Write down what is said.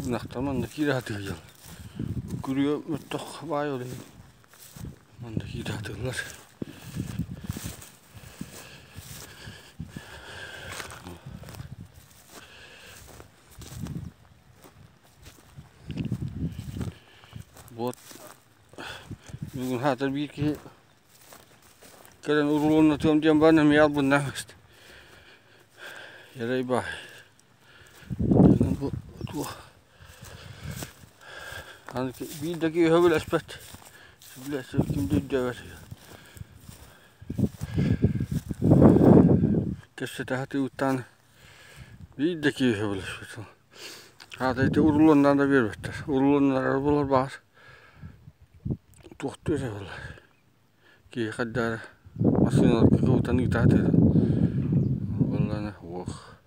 Ынахтар манна киирэ сатыыллар. Күрүө мөттөх баай ол иһин манна киирэ сатыыллар. Вот бүгүн хаатар биир киһи кэлэн уруулуннатыам диэн баран эмиэ албыннаан кэбистэ. Ярай баай. Бу туох аны биир да киһи сөбүлэспэт. Сөбүлэспэт ким да өйдөөбөт. Кэпсэтэ сатыыбыттаан биир да киһи сөбүлэспэт. Аата ити урулуоннаан да биэрбэттэр. Урулуоннара буолар баҕас туохтуу эрэ буолар. Киһи хайдах эрэ массыыналарга кыбытан ыытаат эрэ. Буоллаҕына уох.